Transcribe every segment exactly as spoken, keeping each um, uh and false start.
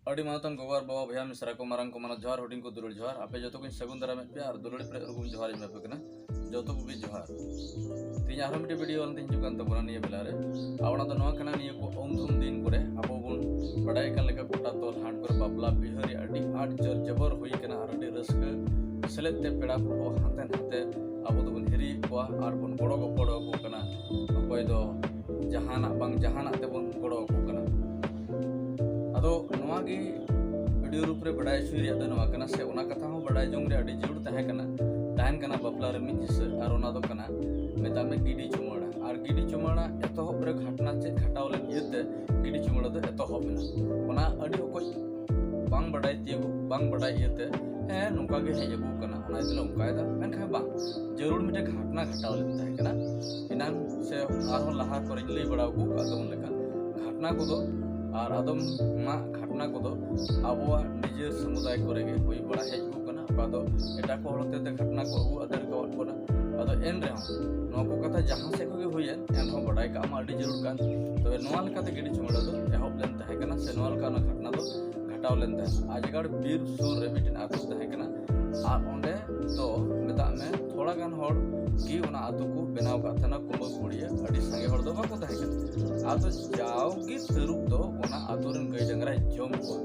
ᱟᱹᱰᱤ ᱢᱟᱱᱚᱛᱟᱱ ᱜᱚᱜᱚ ᱟᱨ ᱵᱟᱵᱟ, ᱵᱚᱭᱦᱟ ᱢᱤᱥᱨᱟ ᱠᱚ, ᱢᱟᱨᱟᱝ ᱠᱚ, ᱢᱟᱱᱚᱛ ᱡᱚᱦᱟᱨ, ᱦᱩᱰᱤᱧ ᱠᱚ ᱫᱩᱞᱟᱹᱲ ᱡᱚᱦᱟᱨ᱾ ᱟᱯᱮ ᱡᱚᱛᱚ ᱠᱚᱧ ᱥᱟᱹᱜᱩᱱ ᱫᱟᱨᱟᱢᱮᱫ ᱯᱮᱭᱟ ᱟᱨ ᱫᱩᱞᱟᱹᱲ ᱯᱮᱨᱮᱡ ᱩᱨᱜᱩᱢ ᱡᱚᱦᱟᱨ ᱤᱧ ᱮᱢᱟ ᱯᱮ ᱠᱟᱱᱟ᱾ ᱡᱚᱛᱚ ᱠᱚᱜᱮ ᱡᱚᱦᱟᱨ᱾ ᱛᱮᱦᱮᱧ ᱟᱨᱦᱚᱸ ᱢᱤᱫᱴᱮᱡ video ᱟᱞᱟᱝ ᱛᱮᱧ ᱦᱤᱡᱩᱜ ᱠᱟᱱ ᱛᱟᱵᱚᱱᱟ ᱱᱤᱭᱟᱹ ᱵᱮᱞᱟ ᱨᱮ᱾ ᱟᱨ ᱚᱱᱟ ᱫᱚ ᱱᱚᱣᱟ ᱠᱟᱱᱟ, ᱱᱤᱭᱟᱹ ᱠᱚ ᱩᱢ ᱫᱷᱩᱢ ᱫᱤᱱ ᱠᱚᱨᱮ ᱟᱵᱚ ᱵᱚᱱ ᱵᱟᱰᱟᱭ ᱠᱟᱱ ᱞᱮᱠᱟ ᱜᱚᱴᱟ ᱛᱚᱞ ᱦᱟᱴ ᱠᱚᱨᱮ ᱵᱟᱯᱞᱟ ᱵᱤᱦᱟᱹ ᱨᱮ ᱟᱹᱰᱤ ᱟᱸᱴ ᱡᱳᱨ ᱡᱚᱵᱚᱨ ᱦᱩᱭ ᱠᱟᱱᱟ ᱟᱨ ᱟᱹᱰᱤ ᱨᱟᱹᱥᱠᱟᱹ ᱥᱮᱞᱮᱫ ᱛᱮ ᱯᱮᱲᱟ ᱯᱨᱚᱵᱷᱩ ᱦᱟᱱᱛᱮ ᱱᱟᱛᱮ ᱟᱵᱚ ᱫᱚᱵᱚᱱ ᱦᱤᱨᱤᱭᱮᱫ ᱠᱚᱣᱟ ᱟᱨ ᱵᱚᱱ ᱜᱚᱲᱚ ᱜᱚᱯᱚᱲᱚ ᱟᱠᱚ ᱠᱟᱱᱟ᱾ ᱚᱠᱚᱭ ᱫᱚ ᱡᱟᱦᱟᱱᱟᱜ ᱵᱟᱝ ᱡᱟᱦᱟᱱᱟᱜ ᱛᱮᱵᱚᱱ ᱜᱚᱲᱚ ᱟᱠᱚ ᱠᱟᱱᱟ᱾ ᱟᱫᱚ ᱱᱚᱣᱟ ᱜᱮ video ᱨᱩᱯ ᱨᱮ ᱵᱟᱰᱟᱭ ᱦᱚᱪᱚᱭ ᱨᱮᱭᱟᱜ ᱫᱚ ᱱᱚᱣᱟ ᱠᱟᱱᱟ, ᱥᱮ ᱚᱱᱟ ᱠᱟᱛᱷᱟ ᱦᱚᱸ ᱵᱟᱰᱟᱭ ᱡᱚᱝ ᱨᱮ ᱟᱹᱰᱤ ᱡᱟᱹᱨᱩᱲ ᱛᱟᱦᱮᱸ ᱠᱟᱱᱟ, ᱛᱟᱦᱮᱱ ᱠᱟᱱᱟ ᱵᱟᱯᱞᱟ ᱨᱮ ᱢᱤᱫ ᱦᱤᱥᱟᱹ, ᱟᱨ ᱚᱱᱟ ᱫᱚ ᱠᱟᱱᱟ, ᱢᱮᱛᱟᱜ ᱢᱮ, ᱜᱤᱰᱤ ᱪᱩᱢᱟᱹᱲᱟ᱾ ᱟᱨ ᱜᱤᱰᱤ ᱪᱩᱢᱟᱹᱲᱟ ᱮᱛᱚᱦᱚᱵ ᱨᱮ ᱜᱷᱟᱴᱱᱟ ᱪᱮᱫ ᱜᱷᱟᱴᱟᱣ ᱞᱮᱱ ᱤᱭᱟᱹᱛᱮ ᱜᱤᱰᱤ ᱪᱩᱢᱟᱹᱲᱟ ᱫᱚ ᱮᱛᱚᱦᱚᱵ ᱮᱱᱟ, ᱚᱱᱟ ᱟᱹᱰᱤ ᱚᱠᱚᱡ ᱵᱟᱝ ᱵᱟᱰᱟᱭ ᱛᱤᱭᱳᱜ, ᱵᱟᱝ ᱵᱟᱰᱟᱭ ᱤᱭᱟᱹᱛᱮ, ᱦᱮᱸ, ᱱᱚᱝᱠᱟ ᱜᱮ ᱦᱮᱡ ᱟᱹᱜᱩ ᱠᱟᱱᱟ, ᱚᱱᱟ ᱤᱭᱟᱹᱛᱮ ᱞᱮ ᱚᱱᱠᱟᱭᱮᱫᱟ᱾ ᱢᱮᱱᱠᱷᱟᱱ ᱵᱟᱝ, ᱡᱟᱹᱨᱩᱲ ᱢᱤᱫᱴᱮᱱ ᱜᱷᱟᱴᱱᱟ ᱜᱷᱟᱴᱟᱣ ᱞᱮᱱ ᱛᱟᱦᱮᱸ ᱠᱟᱱᱟ᱾ ᱮᱱᱟᱝ ᱥᱮ ᱟᱨᱦᱚᱸ ᱞᱟᱦᱟ ᱠᱚᱨᱮᱧ ᱞᱟᱹᱭ ᱵᱟᱲᱟ ᱟᱹᱜᱩ ᱟᱠᱟᱫ ᱛᱟᱵᱚᱱ ᱞᱮᱠᱟ, ᱜᱷᱟᱴᱱᱟ ᱠᱚᱫᱚ ᱟᱨ ᱟᱫᱚᱢ ᱢᱟ ᱜᱷᱟᱴᱱᱟ ᱠᱚᱫᱚ ᱟᱵᱚᱣᱟᱜ ᱱᱤᱡᱮᱨ ᱥᱚᱢᱩᱫᱟᱭ ᱠᱚᱨᱮ ᱜᱮ ᱦᱩᱭ ᱵᱟᱲᱟ ᱦᱮᱡ ᱟᱹᱜᱩ ᱠᱟᱱᱟ᱾ ᱚᱠᱟ ᱫᱚ ᱮᱴᱟᱜ ᱠᱚ ᱦᱚᱲ ᱦᱚᱛᱮᱛᱮ ᱜᱷᱟᱴᱱᱟ ᱠᱚ ᱟᱹᱜᱩ ᱟᱫᱮᱨ ᱠᱟᱣᱟᱫ ᱵᱚᱱᱟ᱾ ᱟᱫᱚ ᱮᱱ ᱨᱮᱦᱚᱸ ᱱᱚᱣᱟ ᱠᱚ ᱠᱟᱛᱷᱟ ᱡᱟᱦᱟᱸ ᱥᱮᱫ ᱠᱷᱚᱱ ᱜᱮ ᱦᱩᱭᱮᱱ, ᱮᱱᱦᱚᱸ ᱵᱟᱰᱟᱭ ᱠᱟᱜ ᱢᱟ ᱟᱹᱰᱤ ᱡᱟᱹᱨᱩᱲ ᱠᱟᱱ᱾ ᱛᱚᱵᱮ ᱱᱚᱣᱟ ᱞᱮᱠᱟᱛᱮ ᱜᱤᱰᱤ ᱪᱩᱢᱟᱹᱲᱟ ᱫᱚ ᱮᱦᱚᱵ ᱞᱮᱱ ᱛᱟᱦᱮᱸ ᱠᱟᱱᱟ, ᱥᱮ ᱱᱚᱣᱟ ᱞᱮᱠᱟ ᱚᱱᱟ ᱜᱷᱟᱴᱱᱟ ᱫᱚ ᱜᱷᱟᱴᱟᱣ ᱞᱮᱱ ᱛᱟᱦᱮᱸ᱾ ᱟᱡᱜᱟᱲ ᱵᱤᱨ ᱥᱩᱨ ᱨᱮ ᱢᱤᱫᱴᱮᱱ ᱟᱹᱛᱩ ᱛᱟᱦᱮᱸ ᱠᱟᱱᱟ, ᱟᱨ ᱚᱸᱰᱮ ᱫᱚ ᱢᱮᱛᱟᱜ ᱢᱮ ᱛᱷᱚᱲᱟ ᱜᱟᱱ ᱦᱚᱲ ᱜᱮ ᱚᱱᱟ ᱟᱹᱛᱩ ᱠᱚ ᱵᱮᱱᱟᱣ ᱟᱠᱟᱫ ᱛᱟᱦᱮᱱᱟ, ᱠᱩᱢᱵᱟᱹ ᱠᱩᱲᱤᱭᱟᱹ, ᱟᱹᱰᱤ ᱥᱟᱸᱜᱮ ᱦᱚᱲ ᱫᱚ ᱵᱟᱠᱚ ᱛᱟᱦᱮᱸ ᱠᱟᱱᱟ᱾ ᱟᱫᱚ ᱡᱟᱣᱜᱮ ᱛᱟᱹᱨᱩᱵ ᱫᱚ ᱚᱱᱟ ᱟᱹᱛᱩ ᱨᱮᱱ ᱜᱟᱹᱭ ᱰᱟᱝᱨᱟᱭ ᱡᱚᱢ ᱠᱚᱣᱟ,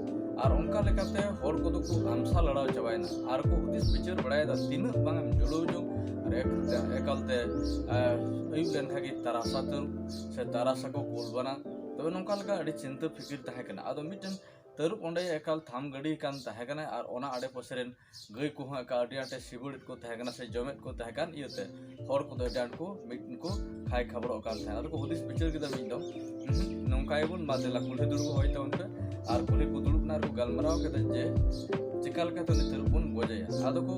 ᱟᱨ ᱚᱱᱠᱟ ᱞᱮᱠᱟᱛᱮ ᱦᱚᱲ ᱠᱚᱫᱚ ᱠᱚ ᱟᱢᱥᱟ ᱞᱟᱲᱟᱣ ᱪᱟᱵᱟᱭᱮᱱᱟ, ᱟᱨ ᱠᱚ ᱦᱩᱫᱤᱥ ᱵᱤᱪᱟᱹᱨ ᱵᱟᱲᱟᱭᱮᱫᱟ, ᱛᱤᱱᱟᱹᱜ ᱵᱟᱝ ᱮᱢ ᱡᱩᱲᱟᱹᱣ ᱡᱚᱝ, ᱟᱨ ᱮᱠ-, ᱮᱠᱟᱞᱛᱮ, ᱟᱨ ᱟᱹᱭᱩᱵ ᱞᱮᱱᱠᱷᱟᱱ ᱜᱮ ᱛᱟᱨᱟᱥᱟ ᱛᱟᱹᱨᱩᱵ ᱥᱮ ᱛᱟᱨᱟᱥᱟ ᱠᱚ ᱠᱩᱞ ᱵᱟᱱᱟ᱾ ᱛᱚᱵᱮ ᱱᱚᱝᱠᱟ ᱞᱮᱠᱟ ᱟᱹᱰᱤ ᱪᱤᱱᱛᱟᱹ ᱯᱷᱤᱠᱤᱨ ᱛᱟᱦᱮᱸ ᱠᱟᱱᱟ᱾ ᱟᱫᱚ ᱢᱤᱫᱴᱮᱱ ᱛᱟᱹᱨᱩᱵ ᱚᱸᱰᱮ ᱮᱠᱟᱞ ᱛᱷᱟᱢ ᱜᱟᱹᱰᱤ ᱠᱟᱱ ᱛᱟᱦᱮᱸ ᱠᱟᱱᱟ, ᱟᱨ ᱚᱱᱟ ᱟᱰᱮ ᱯᱟᱥᱮ ᱨᱮᱱ ᱜᱟᱹᱭ ᱠᱚᱦᱚᱸ ᱮᱠᱟᱞ ᱟᱹᱰᱤ ᱟᱸᱴᱮ ᱥᱤᱵᱤᱲᱮᱫ ᱠᱚ ᱛᱟᱦᱮᱸ ᱠᱟᱱᱟ ᱥᱮ ᱡᱚᱢᱮᱫ ᱠᱚ ᱛᱟᱦᱮᱸ ᱠᱟᱱ ᱤᱭᱟᱹᱛᱮ ᱦᱚᱲ ᱠᱚᱫᱚ ᱟᱹᱰᱤ ᱟᱸᱴ ᱠᱚ ᱢᱤᱫ ᱠᱚ ᱠᱷᱟᱭ ᱠᱷᱟᱵᱽᱲᱚᱜ ᱠᱟᱱ ᱛᱟᱦᱮᱸᱫ᱾ ᱟᱫᱚ ᱠᱚ ᱦᱩᱫᱤᱥ ᱵᱤᱪᱟᱹᱨ ᱠᱮᱫᱟ ᱢᱤᱫ ᱫᱚᱢ, "ᱦᱩᱸ, ᱱᱚᱝᱠᱟᱭᱟᱵᱚᱱ, ᱢᱟ ᱫᱮᱞᱟ ᱠᱩᱞᱦᱤ ᱫᱩᱲᱩᱵ ᱦᱚᱦᱚᱭ ᱛᱟᱵᱚᱱ ᱯᱮ", ᱟᱨ ᱠᱩᱞᱦᱤ ᱠᱚ ᱫᱩᱲᱩᱵ ᱮᱱᱟ ᱟᱨ ᱠᱚ ᱜᱟᱞᱢᱟᱨᱟᱣ ᱠᱮᱫᱟ ᱡᱮ ᱪᱮᱠᱟ ᱞᱮᱠᱟᱛᱮ ᱩᱱᱤ ᱛᱟᱹᱨᱩᱵ ᱵᱚᱱ ᱜᱚᱡᱮᱭᱟ᱾ ᱟᱫᱚ ᱠᱚ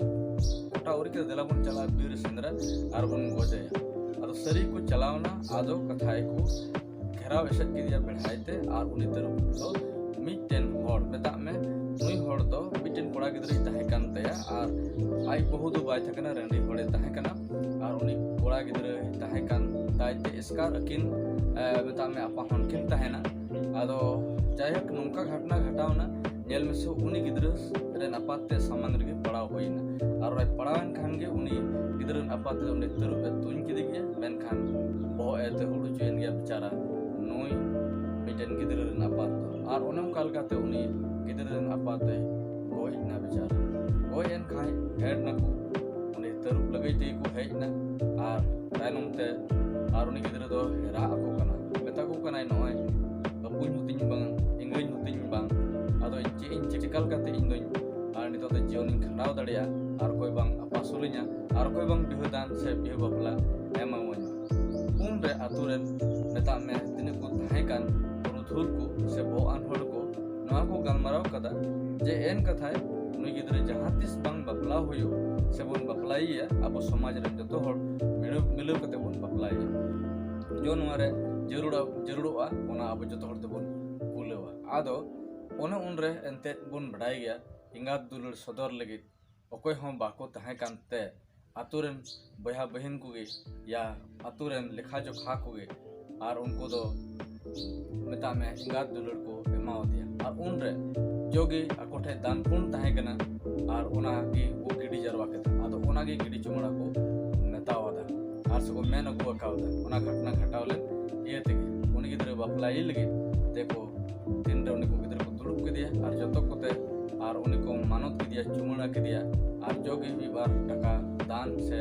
ᱜᱚᱴᱟ ᱟᱹᱣᱨᱤ ᱠᱮᱫᱟ, "ᱫᱮᱞᱟ ᱵᱚᱱ ᱪᱟᱞᱟᱜᱼᱟ ᱵᱤᱨ ᱥᱮᱸᱫᱽᱨᱟ ᱟᱨ ᱵᱚᱱ ᱜᱚᱡᱮᱭᱟ᱾" ᱟᱫᱚ ᱥᱟᱹᱨᱤ ᱠᱚ ᱪᱟᱞᱟᱣᱱᱟ᱾ ᱟᱫᱚ ᱠᱟᱛᱷᱟᱭ ᱠᱚ ᱜᱷᱮᱨᱟᱣ ᱮᱥᱮᱫ ᱠᱮᱫᱮᱭᱟ ᱵᱮᱲᱦᱟᱭ ᱛᱮ, ᱟᱨ ᱩᱱᱤ ᱛᱟᱹᱨᱩᱵ ᱫᱚ ᱢᱤᱫᱴᱮᱱ ᱦᱚᱲ, ᱢᱮᱛᱟᱜ ᱢᱮ, ᱱᱩᱭ ᱦᱚᱲ ᱫᱚ ᱢᱤᱫᱴᱮᱱ ᱠᱚᱲᱟ ᱜᱤᱫᱽᱨᱟᱹᱭ ᱛᱟᱦᱮᱸ ᱠᱟᱱ ᱛᱟᱭᱟ, ᱟᱨ ᱟᱡ ᱵᱟᱹᱦᱩ ᱫᱚ ᱵᱟᱭ ᱛᱟᱦᱮᱸ ᱠᱟᱱᱟ, ᱨᱟᱺᱰᱤ ᱦᱚᱲᱮ ᱛᱟᱦᱮᱸ ᱠᱟᱱᱟ᱾ ᱟᱨ ᱩᱱᱤ ᱠᱚᱲᱟ ᱜᱤᱫᱽᱨᱟᱹᱭ ᱛᱟᱦᱮᱸ ᱠᱟᱱ ᱛᱟᱭ ᱛᱮ ᱮᱥᱠᱟᱨ ᱟᱹᱠᱤᱱ, ᱮ, ᱢᱮᱛᱟᱜ ᱢᱮ, ᱟᱯᱟ ᱦᱚᱱ ᱠᱤᱱ ᱛᱟᱦᱮᱱᱟ᱾ ᱟᱫᱚ ᱡᱟᱭᱦᱳᱠ, ᱱᱚᱝᱠᱟ ᱜᱷᱚᱴᱱᱟ ᱜᱷᱚᱴᱟᱣᱱᱟ᱾ ᱧᱮᱞ ᱢᱮᱥᱮ, ᱩᱱᱤ ᱜᱤᱫᱽᱨᱟᱹ ᱨᱮᱱ ᱟᱯᱟᱛ ᱛᱮ ᱥᱟᱢᱟᱝ ᱨᱮᱜᱮ ᱯᱟᱲᱟᱣ ᱦᱩᱭᱱᱟ᱾ ᱟᱨ ᱚᱱᱟᱭ ᱯᱟᱲᱟᱣᱮᱱ ᱠᱷᱟᱱ ᱜᱮ ᱩᱱᱤ ᱜᱤᱫᱽᱨᱟᱹ ᱨᱮᱱ ᱟᱯᱟᱛ ᱛᱮ ᱩᱱᱤ ᱛᱟᱹᱨᱩᱵ ᱮ ᱛᱩᱧ ᱠᱮᱫᱮ ᱜᱮᱭᱟ᱾ ᱢᱮᱱᱠᱷᱟᱱ ᱵᱚᱦᱚᱜ ᱮ ᱛᱟᱹᱦᱩᱲ ᱦᱚᱪᱚᱭᱮᱱ ᱜᱮᱭᱟ ᱵᱮᱪᱟᱨᱟ ᱱᱩᱭ ᱢᱤᱫᱴᱮᱱ ᱜᱤᱫᱽᱨᱟᱹ ᱨᱮᱱ ᱟᱯᱟᱛ ᱫᱚ᱾ ᱟᱨ ᱚᱱᱮ ᱚᱱᱠᱟ ᱞᱮᱠᱟᱛᱮ ᱩᱱᱤ ᱜᱤᱫᱽᱨᱟᱹ ᱨᱮᱱ ᱟᱯᱟᱛ ᱫᱚᱭ ᱜᱚᱡ ᱮᱱᱟ ᱵᱮᱪᱟᱨᱟ᱾ ᱜᱚᱡ ᱮᱱ ᱠᱷᱟᱱ ᱯᱷᱮᱰ ᱱᱟᱠᱚ, ᱩᱱᱤ ᱛᱟᱹᱨᱩᱵ ᱞᱟᱹᱜᱤᱫ ᱛᱮᱜᱮ ᱠᱚ ᱦᱮᱡ ᱮᱱᱟ᱾ ᱟᱨ ᱛᱟᱭᱱᱚᱢ ᱛᱮ ᱟᱨ ᱩᱱᱤ ᱜᱤᱫᱽᱨᱟᱹ ᱫᱚ ᱨᱟᱜ ᱟᱠᱚ ᱠᱟᱱᱟ, ᱢᱮᱛᱟ ᱠᱚ ᱠᱟᱱᱟᱭ, "ᱱᱚᱜᱼᱚᱭ ᱵᱟᱹᱵᱩᱧ ᱦᱩᱛᱤᱧ ᱵᱟᱝ, ᱮᱸᱜᱟᱹᱧ ᱦᱩᱛᱤᱧ ᱵᱟᱝ, ᱟᱫᱚ ᱤᱧ ᱪᱮᱫ ᱤᱧ ᱪᱮ-, ᱪᱮᱠᱟ ᱞᱮᱠᱟᱛᱮ ᱤᱧ ᱫᱚᱧ ᱟᱨ ᱱᱤᱛᱚᱜ ᱫᱚ ᱡᱤᱭᱚᱱᱤᱧ ᱠᱷᱟᱸᱰᱟᱣ ᱫᱟᱲᱮᱭᱟᱜᱼᱟ? ᱟᱨ ᱚᱠᱚᱭ ᱵᱟᱝ ᱟᱯᱟᱥᱩᱞᱤᱧᱟ, ᱟᱨ ᱚᱠᱚᱭ ᱵᱟᱝ ᱵᱤᱦᱟᱹ ᱫᱟᱱ ᱥᱮ ᱵᱤᱦᱟᱹ ᱵᱟᱯᱞᱟ ᱮᱢᱟᱢᱟᱹᱧ?" ᱩᱱᱨᱮ ᱟᱛᱳ ᱨᱮᱱ, ᱢᱮᱛᱟᱜ ᱢᱮ, ᱛᱤᱱᱟᱹᱜ ᱠᱚ ᱛᱟᱦᱮᱸ ᱠᱟᱱ ᱯᱩᱨᱩᱫᱷᱩᱞ ᱠᱚ ᱥᱮ ᱵᱚᱦᱚᱜ ᱟᱱ ᱦᱚᱲ ᱠᱚ ᱱᱚᱣᱟ ᱠᱚ ᱜᱟᱞᱢᱟᱨᱟᱣ ᱠᱟᱫᱟ ᱡᱮ ᱮᱱ ᱠᱟᱛᱷᱟᱭ ᱱᱩᱭ ᱜᱤᱫᱽᱨᱟᱹ ᱡᱟᱦᱟᱸ ᱛᱤᱥ ᱵᱟᱝ ᱵᱟᱯᱞᱟ ᱦᱩᱭᱩᱜ ᱥᱮᱵᱚᱱ ᱵᱟᱯᱞᱟᱭᱮᱭᱟ, ᱟᱵᱚ ᱥᱚᱢᱟᱡᱽ ᱨᱮᱱ ᱡᱚᱛᱚ ᱦᱚᱲ ᱢᱤᱞᱟᱹᱣ, ᱢᱤᱞᱟᱹᱣ ᱠᱟᱛᱮ ᱵᱚᱱ ᱵᱟᱯᱞᱟᱭᱮᱭᱟ᱾ ᱡᱚ ᱱᱚᱣᱟ ᱨᱮ ᱡᱟᱹᱨᱩᱲᱟ-, ᱡᱟᱹᱨᱩᱲᱚᱜᱼᱟ, ᱚᱱᱟ ᱟᱵᱚ ᱡᱚᱛᱚ ᱦᱚᱲ ᱛᱮᱵᱚᱱ ᱠᱩᱞᱟᱹᱣᱟ᱾ ᱟᱫᱚ ᱚᱱᱮ ᱩᱱᱨᱮ ᱮᱱᱛᱮᱫ ᱵᱚᱱ ᱵᱟᱰᱟᱭ ᱜᱮᱭᱟ, ᱮᱸᱜᱟᱛ ᱫᱩᱞᱟᱹᱲ ᱥᱚᱫᱚᱨ ᱞᱟᱹᱜᱤᱫ ᱚᱠᱚᱭ ᱦᱚᱸ ᱵᱟᱠᱚ ᱛᱟᱦᱮᱸ ᱠᱟᱱ ᱛᱮ ᱟᱛᱳ ᱨᱮᱱ ᱵᱚᱭᱦᱟ ᱵᱚᱦᱤᱱ ᱠᱚᱜᱮ ᱭᱟ ᱟᱛᱳ ᱨᱮᱱ ᱞᱮᱠᱷᱟ ᱡᱚᱠᱷᱟ ᱠᱚᱜᱮ ᱟᱨ ᱩᱱᱠᱩ ᱫᱚ, ᱢᱮᱛᱟᱜ ᱢᱮ, ᱮᱸᱜᱟᱛ ᱫᱩᱞᱟᱹᱲ ᱠᱚ ᱮᱢᱟᱣᱟᱫᱮᱭᱟ᱾ ᱟᱨ ᱩᱱᱨᱮ ᱡᱚᱜᱮ ᱟᱠᱚ ᱴᱷᱮᱱ ᱫᱟᱱ ᱯᱩᱱ ᱛᱟᱦᱮᱸ ᱠᱟᱱᱟ, ᱟᱨ ᱚᱱᱟ ᱜᱮ ᱠᱚ ᱜᱤᱰᱤ ᱡᱟᱨᱣᱟ ᱠᱮᱫᱟ᱾ ᱟᱫᱚ ᱚᱱᱟ ᱜᱮ ᱜᱤᱰᱤ ᱪᱩᱢᱟᱹᱲᱟ ᱠᱚ ᱢᱮᱛᱟᱣᱟᱫᱟ ᱟᱨ ᱥᱮᱠᱚ ᱢᱮᱱ ᱟᱹᱜᱩ ᱟᱠᱟᱣᱫᱟ᱾ ᱚᱱᱟ ᱜᱷᱚᱴᱱᱟ ᱜᱷᱚᱴᱟᱣ ᱞᱮᱱ ᱤᱭᱟᱹ ᱛᱮᱜᱮ ᱩᱱᱤ ᱜᱤᱫᱽᱨᱟᱹ ᱵᱟᱯᱞᱟᱭᱮ ᱞᱟᱹᱜᱤᱫ ᱛᱮᱠᱚ ᱛᱤᱱᱨᱮ ᱩᱱᱤ ᱠᱚ ᱜᱤᱫᱽᱨᱟᱹ ᱠᱚ ᱫᱩᱲᱩᱵ ᱠᱮᱫᱮᱭᱟ ᱟᱨ ᱡᱚᱛᱚ ᱠᱚᱛᱮ ᱟᱨ ᱩᱱᱤ ᱠᱚ ᱢᱟᱱᱚᱛ ᱠᱮᱫᱮᱭᱟ, ᱪᱩᱢᱟᱹᱲᱟ ᱠᱮᱫᱮᱭᱟ, ᱟᱨ ᱡᱚᱜᱮ ᱢᱤᱫ ᱵᱟᱨ ᱴᱟᱠᱟ ᱫᱟᱱ ᱥᱮ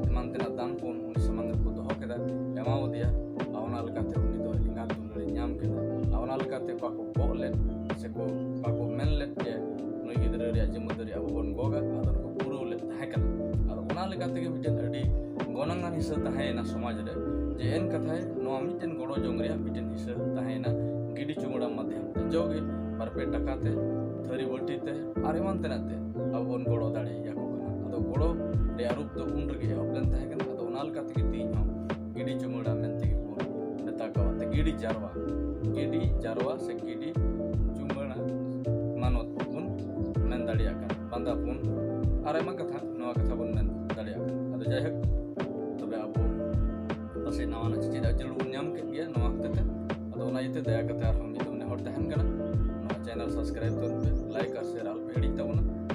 ᱮᱢᱟᱱ ᱛᱮᱱᱟᱜ ᱫᱟᱱ ᱠᱚ ᱩᱱᱤ ᱥᱟᱢᱟᱝ ᱨᱮᱠᱚ ᱫᱚᱦᱚ ᱠᱮᱫᱟ, ᱮᱢᱟᱣᱟᱫᱮᱭᱟ᱾ ᱟᱨ ᱚᱱᱟ ᱞᱮᱠᱟᱛᱮ ᱩᱱᱤ ᱫᱚ ᱮᱸᱜᱟᱛ ᱫᱩᱞᱟᱹᱲᱮ ᱧᱟᱢ ᱠᱮᱫᱟ᱾ ᱟᱨ ᱚᱱᱟ ᱞᱮᱠᱟᱛᱮ ᱚᱠᱟ ᱠᱚ ᱜᱚᱜ ᱞᱮᱫ ᱥᱮ ᱠᱚ, ᱚᱠᱟ ᱠᱚ ᱢᱮᱱ ᱞᱮᱫ ᱡᱮ ᱱᱩᱭ ᱜᱤᱫᱽᱨᱟᱹ ᱨᱮᱭᱟᱜ ᱡᱤᱢᱟᱹᱫᱟᱹᱨᱤ ᱟᱵᱚ ᱵᱚᱱ ᱜᱚᱜᱟ, ᱟᱫᱚ ᱠᱚ ᱯᱩᱨᱟᱹᱣ ᱞᱮᱫ ᱛᱟᱦᱮᱸ ᱠᱟᱱᱟ᱾ ᱟᱫᱚ ᱚᱱᱟ ᱞᱮᱠᱟ ᱛᱮᱜᱮ ᱢᱤᱫᱴᱮᱱ ᱟᱹᱰᱤ ᱜᱚᱱᱚᱝ ᱟᱱ ᱦᱤᱥᱟᱹ ᱛᱟᱦᱮᱸᱭᱮᱱᱟ ᱥᱚᱢᱟᱡᱽ ᱨᱮ, ᱡᱮ ᱮᱱ ᱠᱟᱛᱷᱟᱭ ᱱᱚᱣᱟ ᱢᱤᱫᱴᱮᱱ ᱜᱚᱲᱚ ᱡᱚᱝ ᱨᱮᱭᱟᱜ ᱢᱤᱫᱴᱮᱱ ᱦᱤᱥᱟᱹ ᱛᱟᱦᱮᱸᱭᱮᱱᱟ ᱜᱤᱰᱤ ᱪᱩᱢᱟᱹᱲᱟ ᱢᱟᱫᱽᱫᱷᱚᱢ ᱛᱮ᱾ ᱡᱚᱜᱮ ᱵᱟᱨ ᱯᱮ ᱴᱟᱠᱟ ᱛᱮ, ᱛᱷᱟᱹᱨᱤ ᱵᱟᱹᱴᱤ ᱛᱮ ᱟᱨ ᱮᱢᱟᱱ ᱛᱮᱱᱟᱜ ᱛᱮ ᱟᱵᱚ ᱵᱚᱱ ᱜᱚᱲᱚ ᱫᱟᱲᱮᱭᱟᱠᱚ ᱠᱟᱱᱟ᱾ ᱟᱫᱚ ᱜᱚᱲᱚ ᱨᱮᱭᱟᱜ ᱨᱩᱯ ᱫᱚ ᱩᱱ ᱨᱮᱜᱮ ᱮᱦᱚᱵ ᱞᱮᱱ ᱛᱟᱦᱮᱸ ᱠᱟᱱᱟ᱾ ᱟᱫᱚ ᱚᱱᱟ ᱞᱮᱠᱟ ᱛᱮᱜᱮ ᱛᱮᱦᱮᱧ ᱦᱚᱸ ᱜᱤᱰᱤ ᱪᱩᱢᱟᱹᱲᱟ ᱢᱮᱱᱛᱮ ᱜᱮ ᱵᱚᱱ ᱢᱮᱛᱟ ᱠᱚᱣᱟ᱾ ᱛᱮ ᱜᱤᱰᱤ ᱡᱟᱨᱣᱟ, ᱜᱤᱰᱤ ᱡᱟᱨᱣᱟ ᱥᱮ ᱜᱤᱰᱤ ᱪᱩᱢᱟᱹᱲᱟ ᱢᱟᱱᱚᱛ ᱵᱚᱱ ᱢᱮᱱ ᱫᱟᱲᱮᱭᱟᱜ ᱠᱟᱱᱟ, ᱵᱟᱸᱫᱟ ᱵᱚᱱ ᱟᱨ ᱟᱭᱢᱟ ᱠᱟᱛᱷᱟ, ᱱᱚᱣᱟ ᱠᱟᱛᱷᱟ ᱵᱚᱱ ᱢᱮᱱ ᱫᱟᱲᱮᱭᱟᱜ ᱠᱟᱱᱟ᱾ ᱟᱫᱚ ᱡᱟᱭᱦᱳᱠ, ᱛᱚᱵᱮ ᱟᱵᱚ ᱯᱟᱥᱮᱡ ᱱᱟᱣᱟᱱᱟᱜ ᱪᱮᱫᱟᱜ ᱡᱟᱹᱨᱩᱲ ᱵᱚᱱ ᱧᱟᱢ ᱠᱮᱫ ᱜᱮᱭᱟ ᱱᱚᱣᱟ ᱦᱚᱛᱮᱛᱮ᱾ ᱟᱫᱚ ᱚᱱᱟ ᱤᱭᱟᱹᱛᱮ ᱫᱟᱭᱟ ᱠᱟᱛᱮ ᱟᱨᱦᱚᱸ ᱢᱤᱫ ᱫᱚᱢ ᱱᱮᱦᱚᱨ ᱛᱟᱦᱮᱱ ᱠᱟᱱᱟ᱾ ᱱᱚᱣᱟ channel subscribe ᱛᱟᱵᱚᱱ ᱯᱮ, like ᱟᱨ share ᱟᱞᱚᱯᱮ ᱦᱤᱲᱤᱧ ᱛᱟᱵᱚᱱᱟ᱾